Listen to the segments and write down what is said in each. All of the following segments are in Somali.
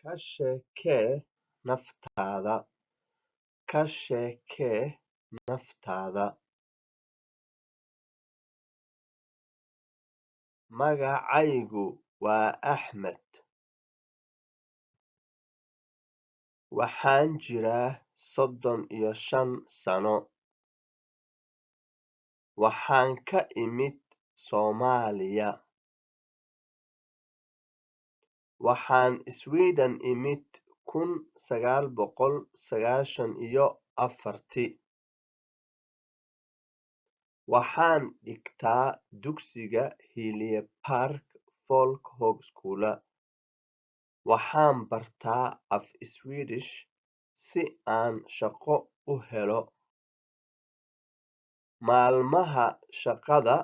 Ka sheekee naftaada. Ka sheekee naftaada. Magacaygu waa Axmed. Waxaan jiraa 35 sano. Waxaan ka imid Soomaaliya. Waxaan Sweden imid 1994. Waxaan dhigtaa dugsiga Hyllie Park Folkhögskola. Waxaan bartaa af Iswiidhish si aan shaqo u helo. Maalmaha shaqada,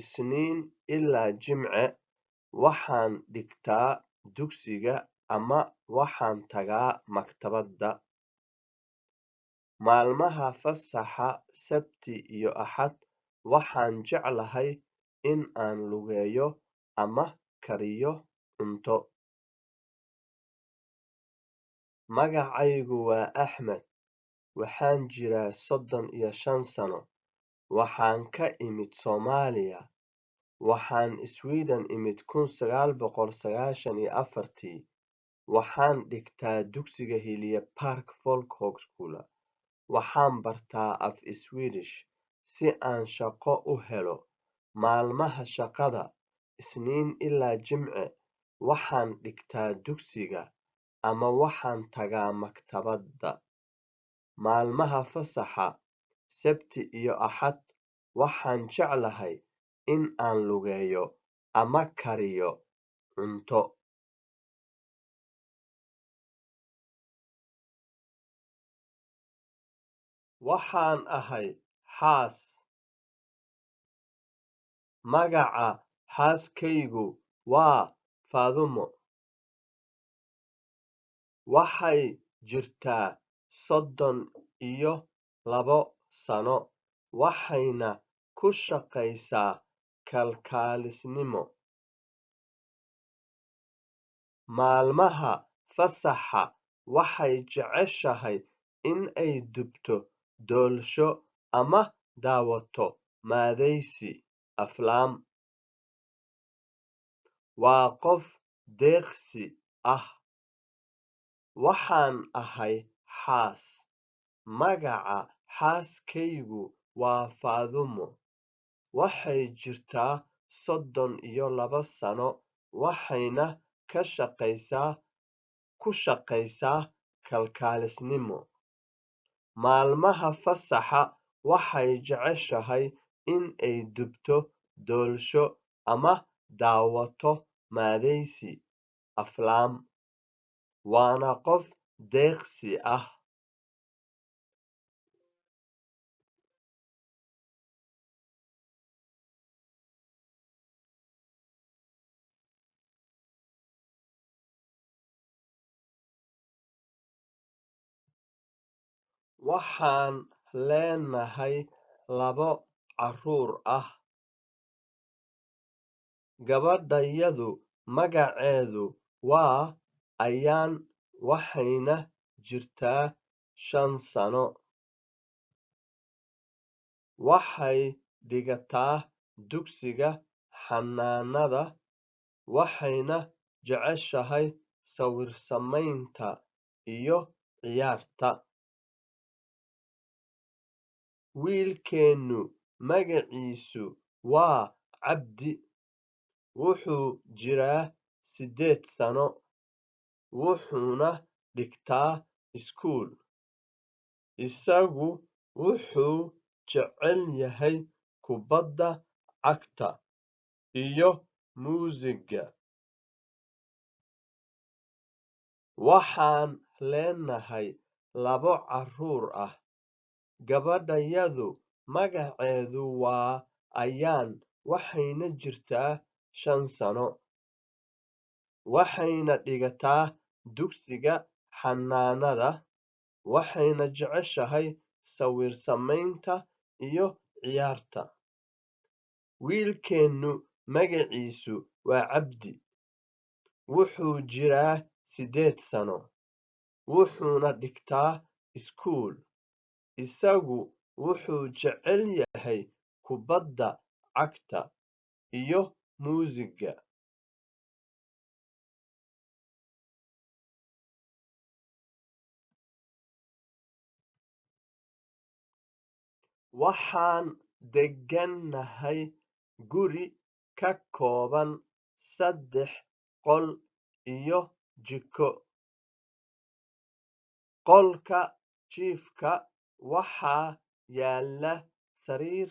Isniin ilaa Jimce, waxaan dhigtaa dugsiga ama waxaan tagaa maktabadda. Maalmaha fasaxa, Sabti iyo Axad, waxaan jeclahay in aan lugeeyo ama kariyo cunto. Magacaygu waa Axmed. Waxaan jiraa 35 sano. Waxaan ka imid Soomaaliya. Waxaan Sweden imid 1994. Waxaan dhigtaa dugsiga Hyllie Park Folkhögskola. Waxaan bartaa af Iswiidhish si aan shaqo u helo. Maalmaha shaqada, Isniin ilaa Jimce, waxaan dhigtaa dugsiga ama waxaan tagaa maktabadda. Maalmaha fasaxa, Sabti iyo Axad, waxaan jeclahay in aan lugeeyo ama kariyo cunto. Waxaan ahay xaas. Magaca xaaskaygu waa Faadumo. Waxay jirtaa 32 sano waxayna ku shaqaysaa kalkaalisnimo. Maalmaha fasaxa waxay jeceshahay in ay dubto doolsho ama daawato maadeysi aflaam. Waa qof deeqsi ah. Waxaan ahay xaas. Magaca xaaskaygu waa Faadumo. Waxay jirtaa 32 sano waxayna ku shaqaysaa kalkaalisnimo. Maalmaha fasaxa waxay jeceshahay in ay dubto doolsho ama daawato maadeysi aflaam. Waana qof deeqsi ah. Waxaan leenahay labo carruur ah. Gabadhayadu magaceedu waa Ayaan waxayna jirtaa 5 sano. Waxay dhigataa dugsiga xanaanada waxayna jeceshahay sawir samaynta iyo ciyaarta. Wiilkeennu magaciisu waa Cabdi. Wuxuu jiraa 8 sano, wuxuuna dhigtaa iskuul. Isagu wuxuu jecel yahay kubadda cagta iyo muusigga. Waxaan leenahay labo carruur ah. Gabadhayadu magaceedu waa Ayaan waxayna jirtaa 5 sano. Waxayna dhigataa dugsiga xanaanada waxayna jeceshahay sawir samaynta iyo ciyaarta. Wiilkeennu magaciisu waa Cabdi. Wuxuu jiraa 8 sano, wuxuuna dhigtaa iskuul. Isagu wuxuu jecel yahay kubadda cagta iyo muusigga. Waxaan deggannahay guri ka kooban 3 qol iyo jiko. Qolka jiifka waxaa yaala sariir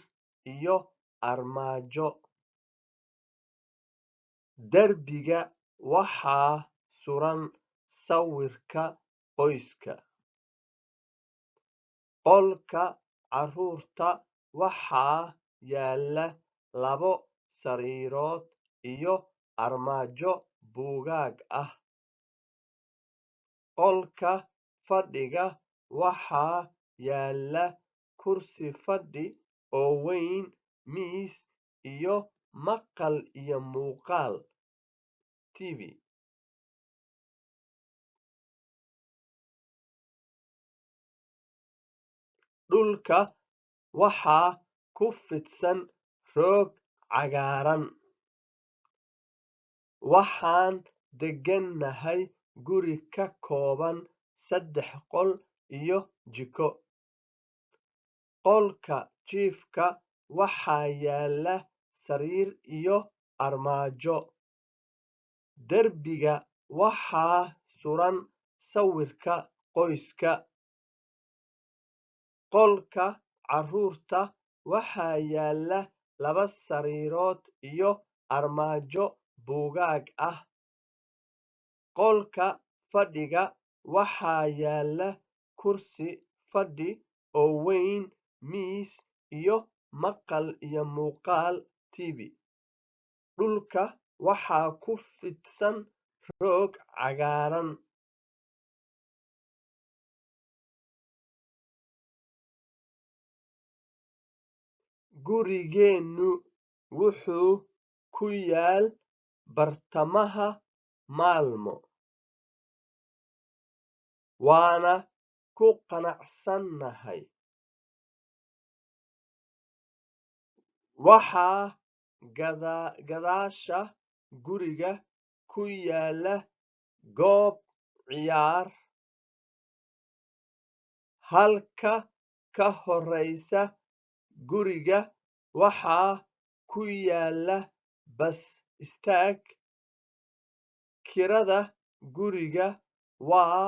iyo armaajo. Derbiga waxaa suran sawirka qoyska. Qolka carruurta waxaa yaala 2 sariirood iyo armaajo buugaag ah. Qolka fadhiga waxaa yaala kursi fadhi oo weyn, miis iyo maqal iyo muuqaal TV. Dhulka waxaa ku fidsan roog cagaaran. Waxaan deggannahay guri ka kooban 3 qol iyo jiko. Qolka jiifka waxaa yaala sariir iyo armaajo. Derbiga waxaa suran sawirka qoyska. Qolka carruurta waxaa yaala 2 sariirood iyo armaajo buugaag ah. Qolka fadhiga waxaa yaala kursi fadhi oo weyn, miis iyo maqal iyo muuqaal TV. Dhulka waxaa ku fidsan roog cagaaran. Gurigeennu wuxuu ku yaal bartamaha Malmö, waana ku qanacsannahay. Waxaa gadaasha guriga ku yaala goob ciyaar, halka ka horreysa guriga waxaa ku yaala bas istaag. Kirada guriga waa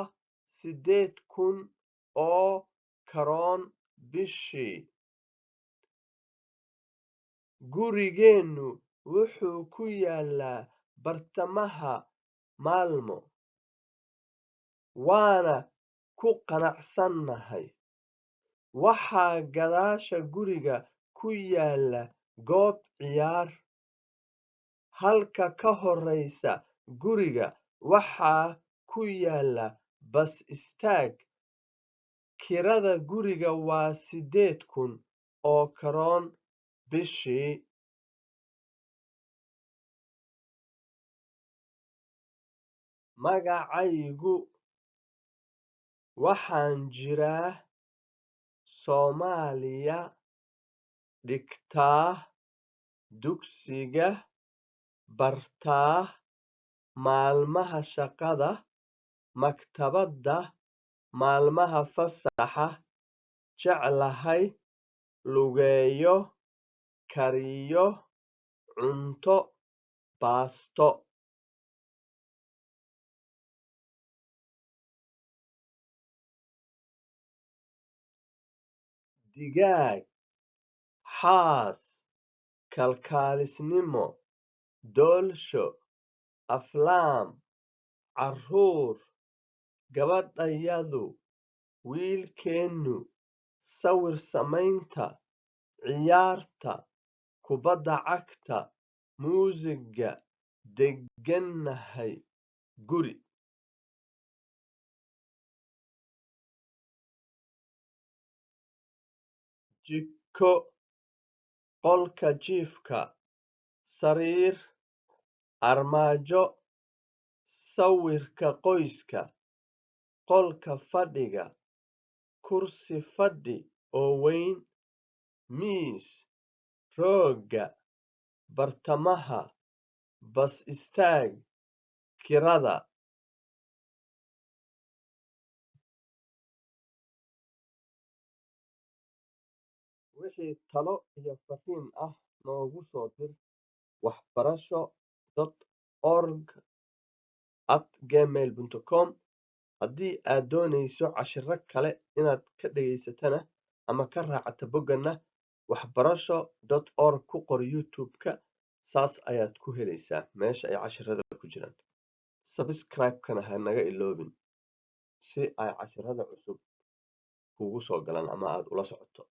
8000 oo karoon bishii. Gurigeennu wuxuu ku yaalaa bartamaha Malmö, waana ku qanacsannahay. Waxaa gadaasha guriga ku yaala goob ciyaar, halka ka horreysa guriga waxaa ku yaala bas istaag. Kirada guriga waa 8000 oo karoon bishii. Magacaygu, waxaan jiraa, Soomaaliya, dhigtaa, dugsiga, bartaa, maalmaha shaqada, maktabadda, maalmaha fasaxa, jeclahay, lugeeyo, kariyo, cunto, baasto. Digaag, xaas, kalkaalisnimo, doolsho, aflaam, carruur, gabadhayadu, wiilkeennu, sawir samaynta, ciyaarta, kubadda cagta, muusigga, deggannahay, guri. Jiko, qolka jiifka, sariir, armaajo, Sawirka qoyska, qolka fadhiga, kursi fadhi oo weyn, miis, roogga, bartamaha, bas istaag, kirada. Wixii talo iyo fariin ah noogu soo dir waxbarasho.org@gmail.com. Haddii aad doonayso cashiro kale inaad ka dhegaysatana ama ka raacata bogganna waxbarasho.org ku qor YouTube-ka, saas ayaad ku helaysaa meesha ay cashirada ku jiraan. Subscribe-kana ha naga iloobin si ay cashirada cusub kugu soo galaan ama aad ula socoto.